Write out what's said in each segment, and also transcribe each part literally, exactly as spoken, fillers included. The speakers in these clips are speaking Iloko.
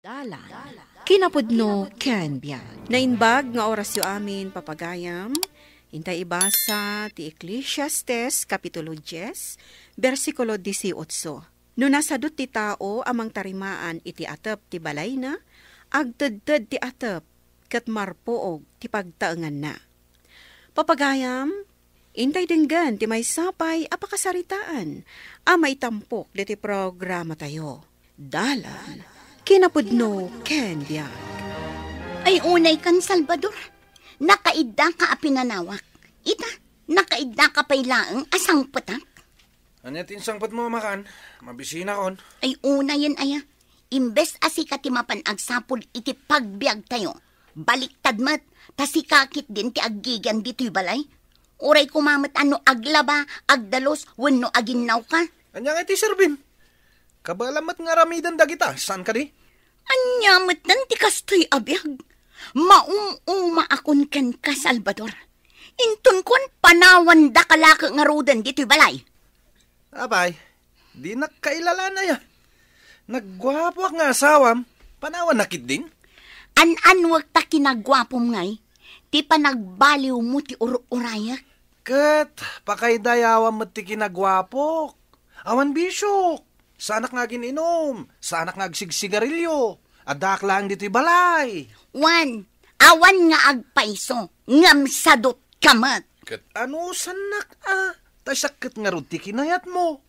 Dalan, kinapudno ken biag. Naimbag nga orasyo amin, papagayam. Intay ibasa ti Eclesiastes, Kapitulo dies, bersikulo dieciocho. No nasadut ti tao a mangtarimaan iti atep ti balayna, agtedted ti atep ket marpuog ti pagtaenganna. Papagayam, intay denggen ti maysa pay a pakasaritaan a maitampok ditoy programatayo. Dalan, kinapudno ken biag. Ay, unay kan, Salvador. Nakaiddaka a pinanawak. Ita, nakaiddaka pay laeng a sangpetak. Ania ti insangpetmo, Amakan? Mabisinakon. Ay, unayen aya. Imbes a sika ti mapan agsapul iti pagbiagtayo, baliktad met, ta sika ketdin ti aggigian ditoy balay. Uray koma met a no aglaba, agdalus, wenno aginnawka. Ania ngay ti serbim? Kabaelam met nga aramiden dagita, saan kadi? Ania metten ti kastoy a biag? Maum-umaakon kenka, Salvador. Intonkon, panawandaka la ngaruden ditoy balay. Apay, dinak kailalaan aya. Nagguapoak nga asawam, panawanna ketdin? An-annuek ta kinaguapom ngay, ti panagbaliwmo ti ur-urayek. Ket pakaydayawam met ti kinaguapok. Awan bisiok. Saanak nga agin-inum, saanak nga agsigsigarilio. Addaak laeng ditoy balay. Wen, awan nga agpayso, ngem sadutka met. Ket anusannak a, ta siak ket ngarud ti kinayatmo.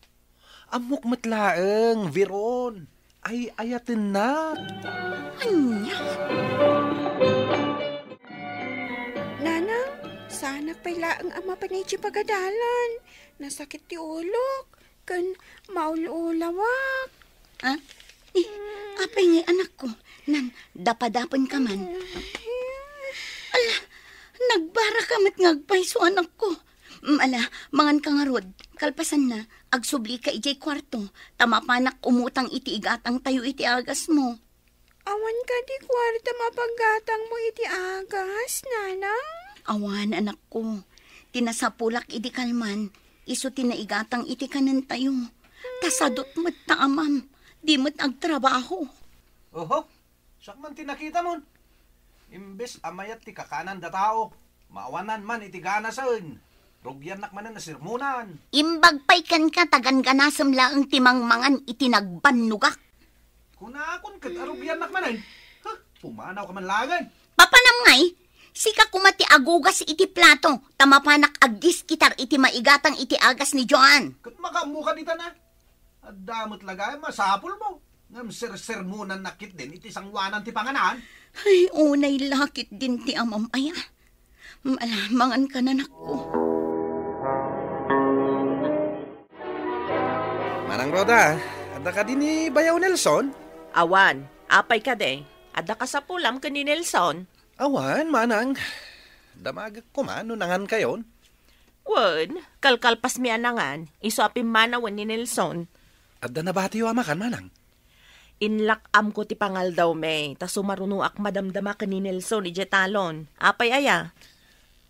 Ammok met laeng, Veron. Ay-ayatennak. Ania? Nanang, saanak pay laeng a mapan idiay pagadalan. Nasakit ti ulok, ken maul-ulawak. Ah? Eh, apay ngay, anakko? Nan, dapadapenka man. Ala, nagbaraka met nga agpayso, anakko. Mm, ala, manganka ngarud. Kalpasanna, agsublika idiay kuarto, ta mapanak umutang iti igatangtayo iti agasmo. Awan kadi kuarta mapaggatangmo iti agas, nanang? Awan, anakko. Ti nasapulak idi kalman, isu ti naigatang iti kanentayo. Ta sadut met ta amam, di met agtrabaho. Oho, siak man ti nakitamon. Imbes a mayat ti kakananda tao, maawanan man iti ganasen. Rugiannak manen a sermonan. Imbag pay kenka ta gangganasem laeng ti mangmangan iti nagbannogak. Kunakon ket arugiannak manen. Huh, pumanawka man laengen. Papanam ngay, sika koma ti agugas iti plato, ta mapanak agdiskitar iti maigatang iti agas ni Joan. Ket makaammoka ditan a? Adda met la gayam a sapulmo, ngem sersermonannak ketdin iti sangoanan ti panganan. Ay, unay la ketdin ti amam aya. Ala, manganka, anakko. Manang Rhoda, adda kadi ni Bayaw Nelson? Awan, apay kadi? Adda kasapulam ken ni Nelson? Awan, manang. Damagek koma no nangankayon. Wen, kalkalpasmi a nangan, isu a pimmanawen ni Nelson. Adda nabatiyo a makan, manang? Inlak-amko ti pangaldawmi, ta sumarunoak madamdama ken ni Nelson idiay talon. Apay aya?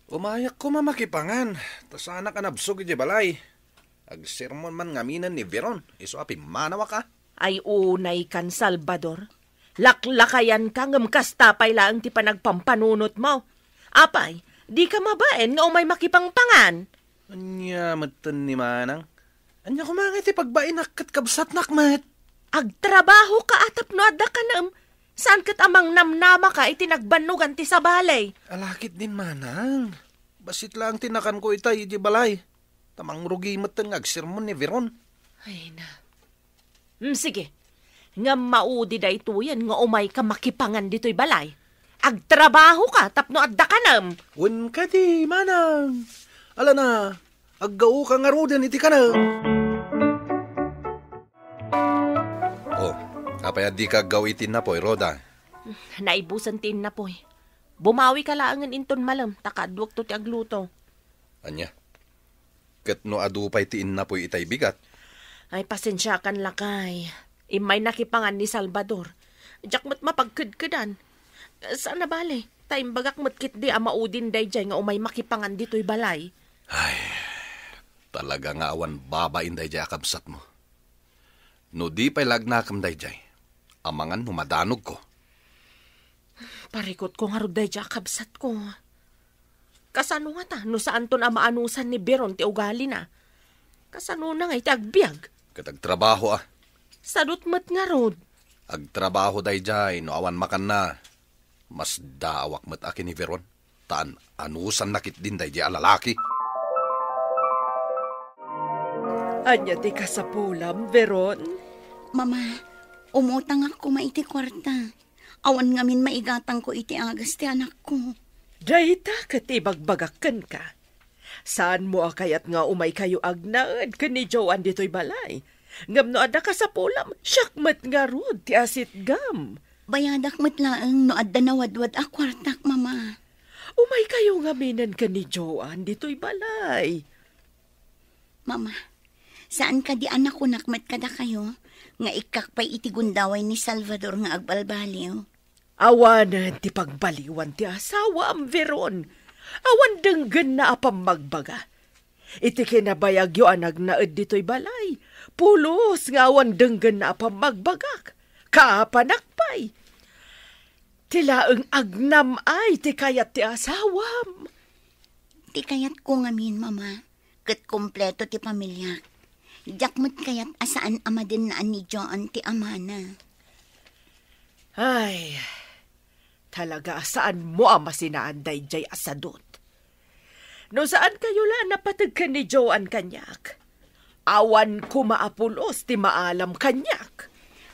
Umayak koma makipangan, ta saanak a nabsog idiay balay. Agsermon man ngaminen ni Veron, isu a pimmanawak a. Ay unay kan, Salvador. Laklakayanka ngem kasta pay laeng ti panagpampanunotmo. Apay, dika mabain nga umay makipangpangan? Ania metten ni manang? Ania koma ngay ti pagbainak ket kabsatnak met? Agtrabahoka a tapno adda kanem, saan ket a mangnamnamaka iti nagbannogan ti sabali. Ala ketdin, manang. Bassit laeng ti nakanko itay idiay balay. Ta mangrugi metten nga agsermon ni Veron. Ay na. Mm, sige. Ngem maudi daytoyen nga umayka makipangan ditoy balay. Agtrabahoka tapno adda kanem. Wen kadi, manang. Ala na, aggaoka ngaruden iti kanem. Oh, apay a dika aggaw iti innapoy, Rhoda? Naibusen ti innapoy. Bumawika laengen inton malem, ta kaduakto ti agluto. Ania? Ket no adu pay ti innapoy itay bigat? Ay, pasensiakan, lakay. Immay nakipangan ni Salvador. Diak met mapagkedkedan. Saan a bale, ta imbagak met ketdi a maudin daydiay nga umay makipangan ditoy balay. Ay, talaga nga awan babain daydiay a kabsatmo. No di pay lagnakem daydiay, Amangan no madanogko. Parikutko ngarud daydiay a kabsatko. Kasano ngata no saanton a maanusan ni Veron ti ugalina? Kasanona ngay ti agbiag? Ket agtrabaho a. Sadut met ngarud. Agtrabaho daydiay no awan makanna. Masdaawak met a ken ni Veron. Ta an-anusanna ketdin daydiay a lalaki. Ania ti kasapulam, Veron? Mama, umutangak koma iti kuarta. Awan ngamin maigatangko iti agas ti anakko. Dayta ket ibagbagak kenka. Saanmo a kayat nga umaykayo agnaed ken ni Joan ditoy balay? Ngem no adda kasapulam, siak met ngarud ti asitgam. Bayadak met laeng no adda nawadwad a kuartak, Mama. Umaykayo ngaminen ken ni Joan ditoy balay. Mama, saan kadi a nakunak met kadakayo nga ikkak pay iti gundaway ni Salvador nga agbalbaliw? Awanen ti pagbaliwan ti asawam, Veron. Awan denggenna a pammagbaga. Iti kinabayagyo a nagnaed ditoy balay, pulos nga awan denggenna a pammagbagak. Kaapanak pay. Ti laeng agnam-ay ti kayat ti asawam. Ti kayatko ngamin, Mama, ket kompleto ti pamiliak. Diak met kayat a saan a madennaan ni Joan ti amana. Ay, talaga a saanmo a masinaan daydiay a sadut. No saankayo la a napateg ken ni Joan kaniak, awan koma a pulos ti maalam kaniak.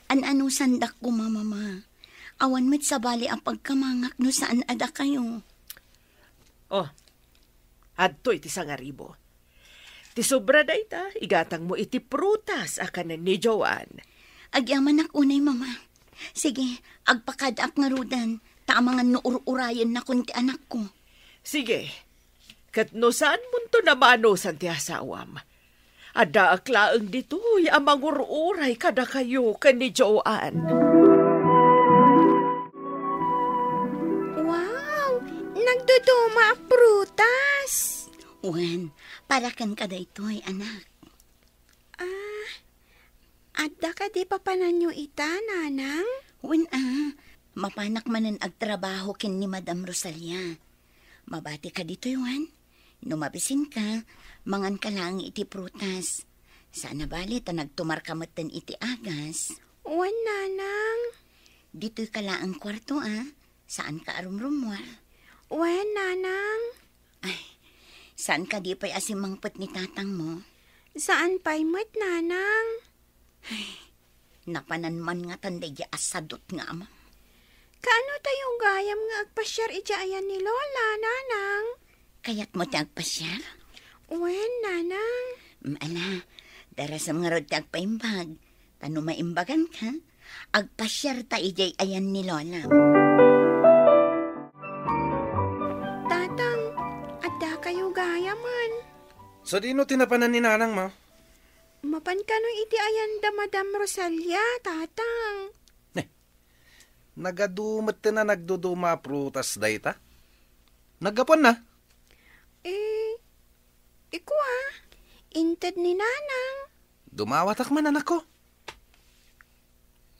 An-anusandak koma, Mama. Awan met sabali a pagkamangak no saan a dakayo. Oh, adtoy ti sangaribu. Ti sobra dayta, igatangmo iti prutas a kanen ni Joan. Agyamanak unay, Mama. Sige, agpakadaak ngaruden, ta amangan no ur-urayennakon ti anakko. Sige, ket no saanmonto a maanusan ti asawam, addaak laeng ditoy a mangur-uray kadakayo ken ni Joan. Wow! Nagduduma a prutas! Wen, para kenka daytoy, anak. Ah, adda kadi papananyo ita, Nanang? Wen a, mapanak manen agtrabaho ken ni Madam Rosalia. Mabati ka ditoy, wen? No mabisinka, manganka laeng iti prutas. Saan a bali ta nagtumarka metten iti agas. Wen, Nanang. Ditoyka laeng kuarto, a. Saanka a rumrummuar. Wen, Nanang. Ay, saan kadi pay a simmangpet ni tatangmo? Saan pay met, Nanang. Ay, napanan man ngatan daydiay a sadut nga amam. Kaano tayo gayam nga agpasiar idiay ayan ni Lola, Nanang? Kayatmo ti agpasiar? Wen, Nanang. Mm, ala, darasem ngarud ti agpaimbag. Ta no maimbaganka, agpasiarta idiay ayan ni Lola. Tatang, adda kayo gayamen. Sadino ti napanan ni Nanang, ma? Mapan kano iti ayan da Madam Rosalia, Tatang? Ne, nagadu met ti na nagduduma a prutas dayta. Naggapuanna? Eh, iko a, inted ni Nanang. Dumawatak man, anakko.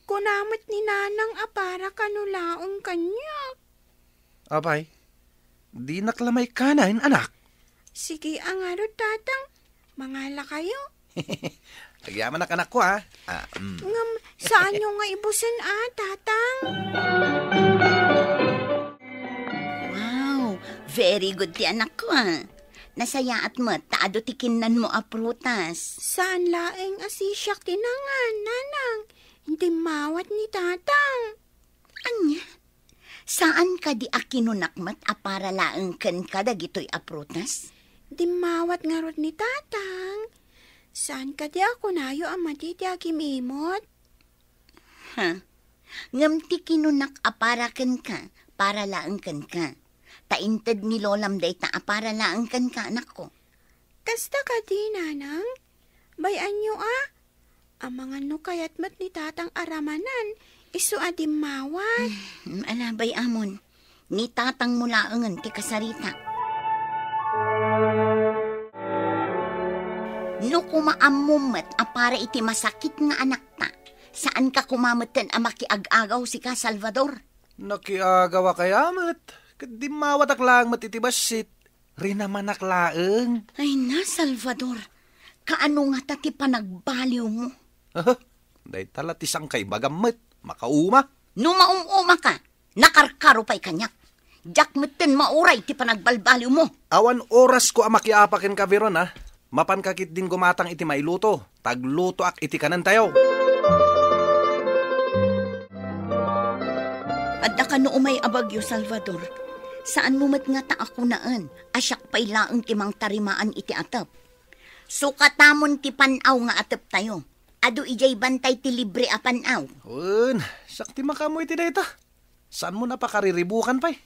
Kuna met ni Nanang a para kano laeng kaniak. Apay, dinak la maikanaen, anak. Sige a ngarud, Tatang. Mangala kayo. Agyamanak, anakko, a. Ah, mm. Ngem, saanyo nga ibusen, a, Tatang? Wow, very good ti anakko, a. Nasayaat met ta adu ti kinnanmo a prutas. Saan laeng a sisiak ti nangan, Nanang. Dimmawat ni Tatang. Ania? Saan kadi a kinunak met a para laeng kenka dagitoy a prutas? Dimmawat ngarud ni Tatang. Saan kadi a kunayo a madi ti agim-imot? Ha? Ngem ti kinunak a para kenka, para laeng kenka. Ta inted ni Lolam dayta a para laeng kenka, anakko. Kasta kadi, Nanang? Bay-anyo a? Amangan no kayat met ni Tatang a ramanan, isu a dimmawat. Hmm, ala, bay-amon. Ni Tatangmo laengen ti kasarita. No koma ammom met a para iti masakit nga anakta, Saanka koma metten a makiag-agaw sika, Salvador? Nakiagaw a kaya met, ket dimmawatak laeng met iti bassit. Rinamanak laeng. Ay na, Salvador, kaano ngata ti panagbaliwmo? Aha, dayta la ti sangkaibagam met, makauma. No maum-umaka, nakarkaro pay kaniak. Diak metten mauray ti panagbalbaliwmo. Awan orasko a makiapa kenka, Veron, a. Mapanka ketdin gumatang iti mailuto, ta aglutoak iti kanentayo. Adda kano umay a bagyo, Salvador. Saanmo met ngata a kunaen a siak pay laeng ti mangtarimaan iti atep. Sukatamon ti pan-aw nga ateptayo. Adu idiay bantay ti libre a pan-aw. Wen, siak ti makaammo iti dayta. Saanmo a pakariribukan pay?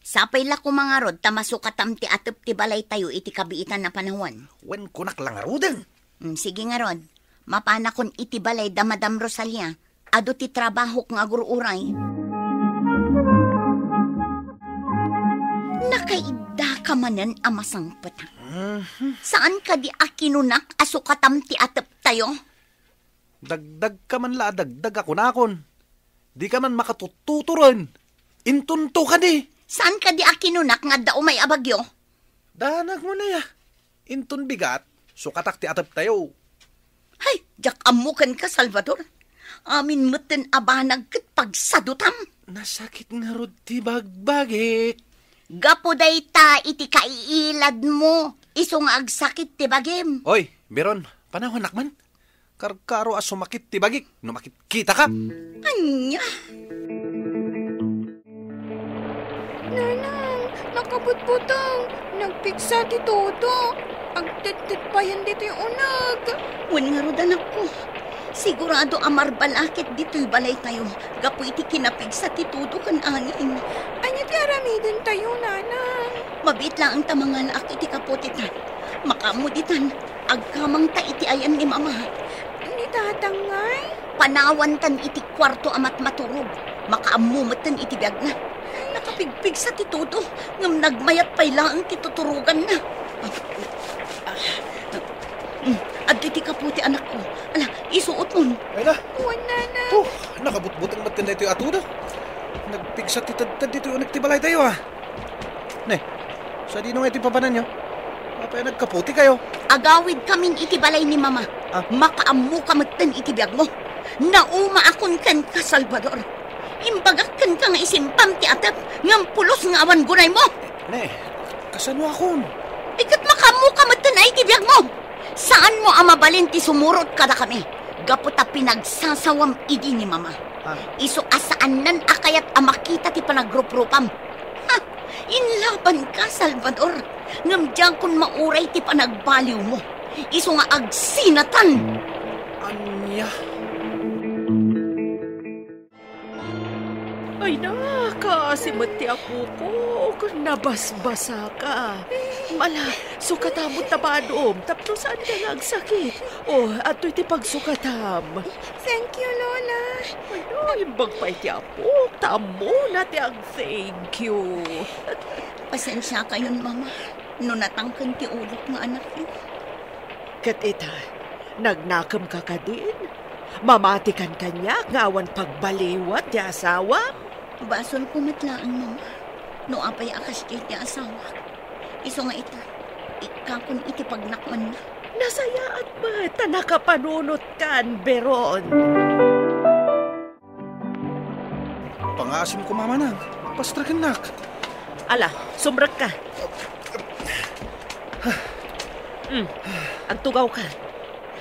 Sapay la koma ngarud ta masukatam ti atep ti balaytayo iti kabiitan a panawen. Wen, kunak la ngaruden. Hmm, sige ngarud. Mapanakon iti balay da Madam Rosalia. Adu ti trabahok nga agur-uray. Nakaidda ka manen a masangpet. Mhm. Saan kadi a kinunak a sukatam ti ateptayo? Dagdagka man la a dagdag a kunakon. Dika man makatuttuturen. Intonto kadi. Saan kadi a kinunak nga adda umay a bagyo? Danagmo na ya. Inton bigat, sukatak ti ateptayo. Hay, diak ammo kenka, Salvador. Amin metten a banag ket pagsadutam. Nasakit ngarud ti bagbagik. Gapu dayta iti kaiiladmo, isu nga agsakit ti bagim. Oy, Biron, panawannak man. Karkaro a sumakit ti bagik no makitkitaka. Ania? Nanang, nakabutbuteng. Nagpigsa ti todo. Agtedted payen ditoy uneg. Wen ngarud, anakko. Sigurado a marbalakit ditoy balaytayo gapu iti kinapigsa ti todo ken angin. Ania ti aramidentayo, Nanang? Mabiit laeng ta mangalaak iti kapotita. Makaammo ditan, agkamangta iti ayan ni Mama. Ni Tatang ngay? Panawantan iti kuarto a matmaturog. Makaammo metten iti biagna. Nakapigpigsa ti todo, ngem nagmayat pay laeng ti tuturoganna. Ah, ah, mm, adda ti kapote, anakko. Ala, isuotmon. Ay na. Wen, Nanang. Oh, nakabutbuteng metten daytoy a todo. Nagpigsa ti tedted ditoy uneg ti balaytayo, a. Ne, sadino nga iti pabananyo? Apay a nagkapotekayo? Agawidkamin iti balay ni Mama. Ah? Makaammoka metten iti biagmo. Naumaakon kenka, Salvador. Imbagak kenka nga isimpam ti atep, ngem pulos nga awan gunaymo. Ne, kasanoakon? Iket makaammoka metten a iti biagmo. Saanmo a mabalin ti sumurot kadakami, gapu ta pinagsasawam idi ni Mama. Ah. Isu a saannan a kayat a makita ti panagruprupam. Ha! Inlabanka, Salvador, ngem diakon mauray ti panagbaliwmo. Isu nga agsinatan. Ania? Ay na, kaasi met ti apok. Nabasbasaka. Ala, sukatamon ta maadum, tapno saanka nga agsakit. O, adtoy ti pagsukatam. Thank you, Lola. Ay, imbag pay ti apok, ta ammona ti ag-thank you. Pasensiakayon, Mama, no natangken ti ulok nga anakyo. Ket ita, nagnakemka kadin? Mamatikan kaniak nga awan pagbaliwat ti asawam? Basolko met laeng, Mama, no apay a kasdiay ti asawak. Isu nga ita, ikkakon iti pagnakmanna. Nasayaat met ta nakapanunotkan, Beron. Pangaasim ko, Mama, nang pastrakennak. Ala, sumrekka. Hmm, agtugawka.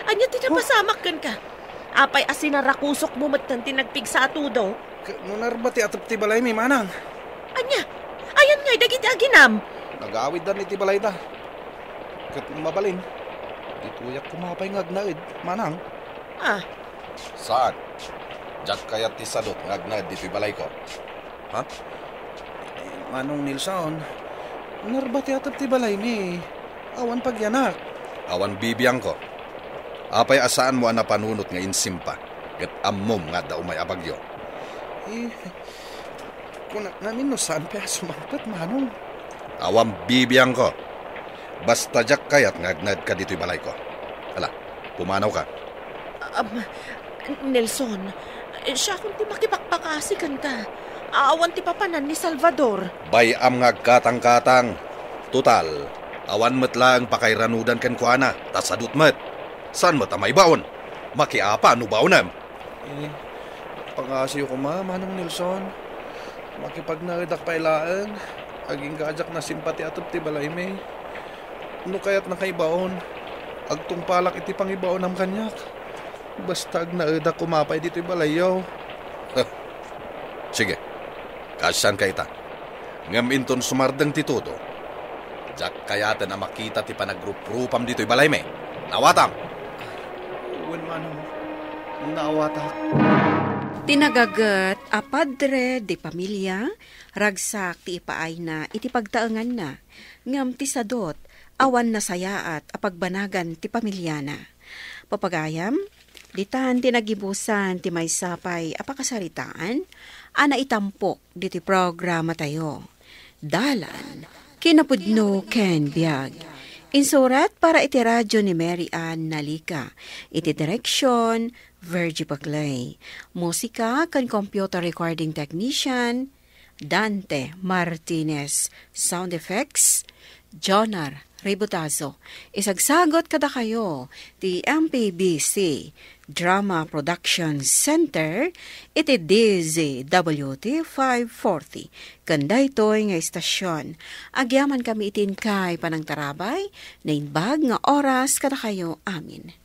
Ania ti napasamak kenka? Apay a sinarakusokmo metten ti nagpigsa a todo? Ket no narba ti atep ti balaymi, Manang. Ania? Ayan ngay dagiti aginam? Nagawiddan iti balayda. Ket mabalin, ditoyak koma pay nga agnaed, Manang. Ah. Saan? Diak kayat ti sadut nga agnaed ditoy balayko. Ha? Eh, Manong Nelson, narba ti atep ti balaymi. Awan pagyanak. Awan bibiangko. Apay a saanmo a napanunot nga insimpa, ket ammom nga adda umay a bagyo? Eh, kunak ngamin no saan pay a sumangpet, Manong. Awan bibiangko. Basta diak kayat nga agnaedka ditoy balayko. Ala, pumanawka. Am, Nelson, siakon ti makipakpakasi kenka. Awan ti papanan ni Salvador. Bay-am nga agkatangkatang. Total, awan met laeng pakairanudan kenkuana, ta sadut met. Saan met a maibaon? Makiapa no baonem? Eh, pangasiyo koma, Manong Nelson. Makipagnaedak pay laeng. Agingga a diak nasimpatiatep ti balaymi. No kayatnaka ibaon, agtungpalak iti pangibaonam kaniak. Basta agnaedak koma pay ditoy balayyo. Sige, kasdiay ita. Ngem inton sumardeng ti tudo, diak kayaten a makita ti panagruprupam ditoy balaymi. Naawatam? Wen, Manong. Naawatak. Ti nagaget a padre de pamilia, ragsak ti ipaayna iti pagtaenganna, ngem ti sadut, awan nasayaat a pagbanagan ti pamiliana. Papagayam, ditan ti nagibusan ti maysa pay a pakasaritaan a naitampok diti programatayo. Dalan, kinapudno ken biag. Insurat para iti radyo ni Mary Ann Nalica. Iti direksyon, Virgie Paclay. Musika ken computer recording technician, Dante Martinez. Sound effects, Jonar Ributazo. Isagsagot kadakayo ti M P B C Drama Production Center iti D Z W T five forty. Ken daytoy nga istasyon, agyamankami iti inkay panangtarabay, naimbag nga oras kadakayo amin.